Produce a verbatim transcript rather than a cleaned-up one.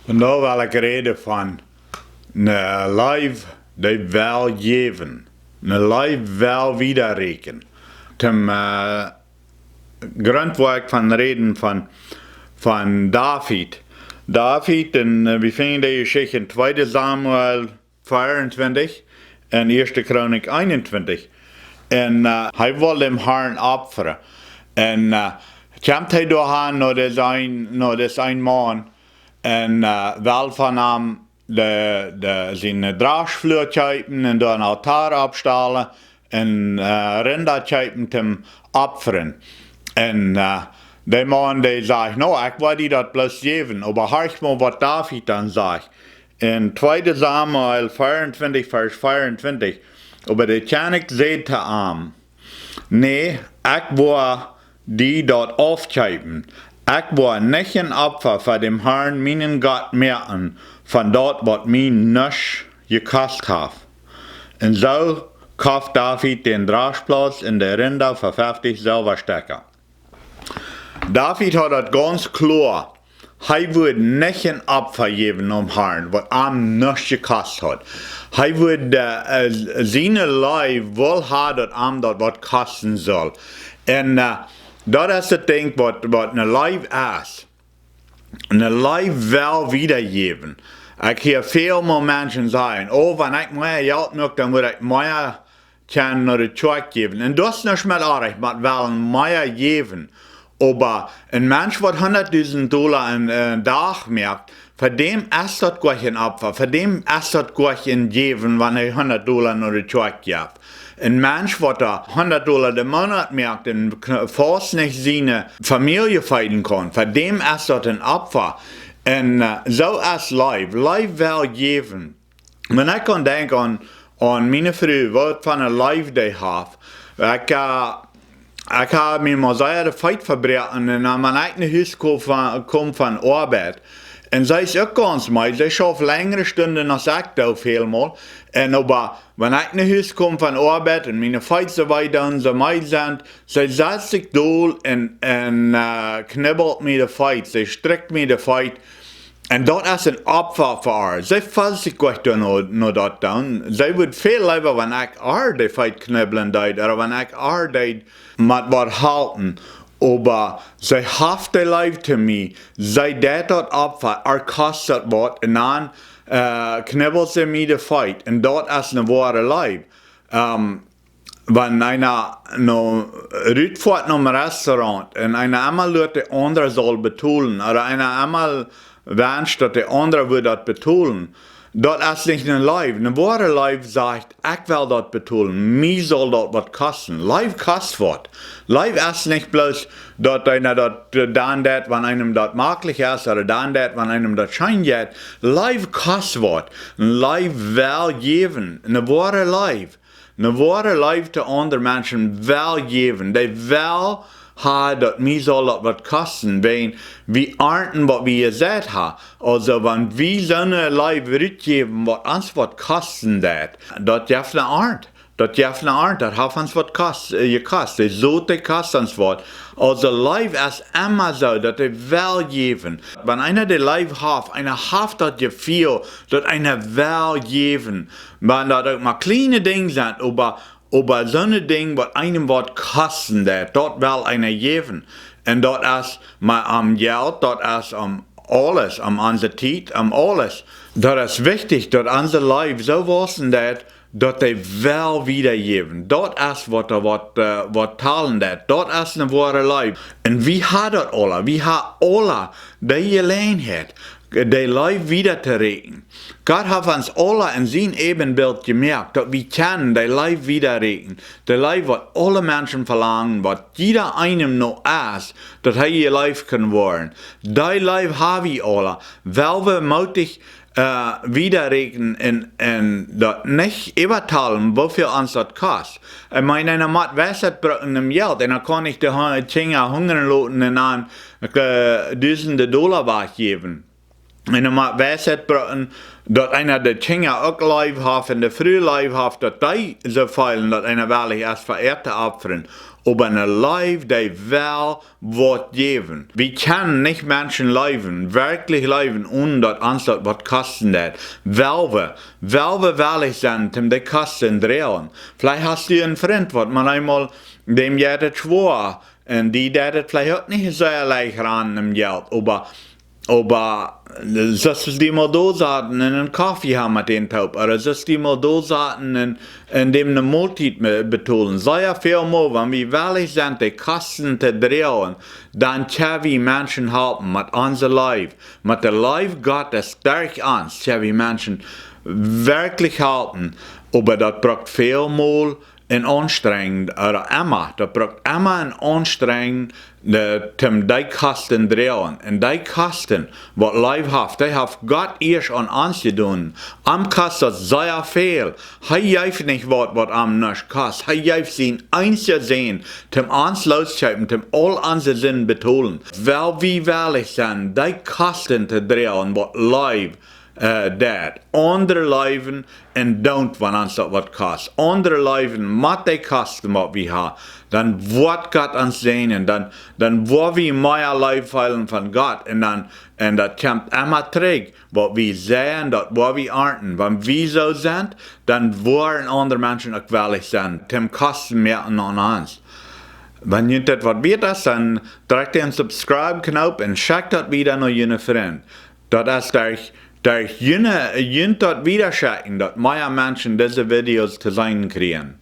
Vondoag well ekj räden von ne Leew, dee well jäwen. Ne Leew well wiedaräkjen. Toom, äh, Grunt woa ekj von räden von, von David. David, un, äh, wie finjen dee Jeschicht en tweede Samuel veeauntwintich un ieeschte Chronik eenuntwintich. Un, äh, hee wull däm Harn opfren. Un, äh, kjemt hee doa han no dis een, no dis een Maun. Un, äh, well von am de, de, siene Draschflua kjeepen un doa een Altoa oppstalen un, äh, Rinda kjeepen toom opfren. Un, äh, de Maun, dee sajcht: "No, ekj woa die daut bloos jäwen." Oba horch mol, waut David dan sajcht. En tweede Samuel veeauntwintich, Varsch veeauntwintich. Oba de Kjennich säd to am: "Nä, ekj woa die daut aufkjeepen. Ekj woa nich een Opfa fa däm Harn, mienen Gott, moaken von daut, waut mie nuscht jekost haft." Un soo koft David dän Draschplauz un de Rinda fa feftich Selwastekja. David haud daut gaunz kloa. Hee wudd nich een Opfa jäwen aum Harn, waut am nuscht jekost haud. Hee wudd, äh, äh, siene Leew wull hee, daut am daut waut kosten sull. Un, äh, daut es daut Dinkj, waut, waut ne Leew es. Ne Leew well wiedajäwen. Ekj hia väl mol Menschen sajen: "Oh, wan ekj mea Jelt moak, dan wudd ekj mea kjennen no de Kjoakj jäwen." Un daut es nuscht met oajch, mau wellen mea jäwen. Oba een Mensch, waut hundatdusent Dolla en, äh, Dach moakt, fa däm es daut goanich een Opfa, fa däm es daut goanich een Jäwen, wan hee hundat Dolla no de Kjoakj jeft. Een Mensch, waut doa hundat Dolla de Moonat moakt un kn-, faust nich siene Famielje feeden kaun, fa däm es daut een Opfa. Un, äh, soo es Leew. Leew well jäwen. Wan ekj aun denkj aun, aun miene Fru, waut fa ne Leew dee haft. Ekj, äh, ekj hab mie mol sea de Feet vebroaken un dan, wan ekj no Hus kom von, kom von Oabeit. Un see es uk gaunz meed, see schauft lenjre Stunden aus ekj doo väl mol. Un oba, wan ekj no Hus kom von Oabeit un miene Feet soo wee doonen, soo meed sent, see sat sikj dol un, un, äh, knibbelt mie de Feet, see strikjt mie de Feet. Un daut es een Opfa fa äa. See felt sikj goot doano, no daut doonen. See wudd väl leewa, wan ekj äa de Feet knibblen deed, ooda wan ekj äa deed met waut halpen. Oba see haft de Leew to mie. See deit daut Opfa, äa kost daut waut. Un dan, äh, knibbelt see mie de Feet. Un daut es ne woare Leew. Ähm, Wan eena no, rutfoat nom Restaurant un eena emma lat de aundra saul betolen, ooda eena emma wenscht, daut de aundra wudd daut betolen, daut es nich ne Leew. Ne woare Leew sajcht: "Ekj well daut betolen, mie saul daut waut kosten." Leew kost waut. Leew es nich bloos daut eena daut, äh, dan deit, wan eenem daut maklich es, ooda dan deit, wan eenem daut scheen jeit. Leew kost waut. Leew well jäwen. Ne woare Leew. Ne woare Leew to aundre Menschen well jäwen. Dee well ha, daut mie saul daut waut kosten, wan wie arnten, waut wie jeseit ha. Aulsoo, wan wie soone Leew rutjäwen, waut ons waut kosten deit, daut jeft ne Arnt. Daut jeft ne Arnt, daut haft ons waut kost, äh, jekost. De Sot, dee kost ons waut. Aulsoo, Leew es emma soo, daut dee well jäwen. Wan eena de Leew haft, eena haft daut Jefeel, daut eena well jäwen. Wan daut uk mau kjliene Dinja sent, oba, oba soone Dinja, waut eenem waut kosten deit, daut well eena jäwen. Un daut es mau om Jelt, daut es om aules, om onse Tiet, om aules. Daut es wichtich, daut onse Leew soo wausen deit, daut dee well wiedajäwen. Daut es waut, waut, äh, waut talen deit. Daut es ne woare Leew. Un wie ha daut aula, wie ha aula de Jeläajenheit, de Leew wieda to räkjen. Gott haft ons aula en sien Äbenbilt jemoakt, daut wie kjennen de Leew wieda räkjen. De Leew, waut aule Menschen velangen, waut jieda eenem no es, daut hee jeleeft kaun woaren. Dee Leew ha wie aula. Well wie mootich, äh, wieda räkjen un, un daut nich äwatalen, woo väl ons daut kost. Ekj meen, eena mott Weisheit brucken em Jelt, un dan kaun nich de hu-, Kjinja hungren loten un dan, äh, dusende Dolla wajchjäwen. Un eena mott Weisheit brucken, daut eena de Kjinja uk leef haft un de Fru leef haft, daut dee soo feelen, daut eena wellich es fa äa to opfren. Oba ne Leew, dee well waut jäwen. Wie kjennen nich Menschen leewen, werkjlich leewen, onen daut ons daut waut kosten deit. Well wie, well wie wellich sennen, om de Kosten droagen. Veleicht hast du een Frint, waut maun eemol, däm jeit et schwoa, un dee deit et veleicht uk nich sea leicht ran aun Jelt, oba Oba, äh, sest du mol doa sitten un een Koffie haben met dän toop, ooda sest du mol doa sitten un, un däm ne Moltiet me-, betolen. Sea väl mol, wan wie wellich sent, de Kosten to droagen, dan kjenn wie Menschen halpen met onse Leew, met de Leew Gottes derch ons, kjenn wie Menschen werkjlich halpen, oba daut brukt väl mol een Aunstrenjen, ooda emma, daut brukt emma een Aunstrenjen, de, om dee Kosten droagen. Un dee Kosten, waut Leew haft, dee haft Gott ieescht aun ons jedonen. Am kost daut sea väl. Hee jeef nich waut, waut am nuscht kost. Hee jeef sienen eensjen Sän, om ons loskjeepen, om aul onse Sinden betolen. Well wie wellich sennen, dee Kosten to droagen, waut Leew äh, deit. Aundre leewen un doonen, wan ons daut waut kost. Aundre leewen met de Kosten, waut wie haben. Dan woat Gott ons säajnen. Dan, dan woa wie mea Leew feelen von Gott. Un dan, un daut kjemt emma trigj. Waut wie seien, daut woa wie arnten. Wan wie soo sent, dan woaren aundre Menschen uk wellich sennen, om Kosten moaken aun ons. Wan junt daut waut wieet es, dan drekjt dän Subscribe-Knoop un schekjt daut wieda no june Frind. Daut es derch, derch june, junt daut wiedaschekjen, daut mea Menschen dise Videos to seenen kjrieen.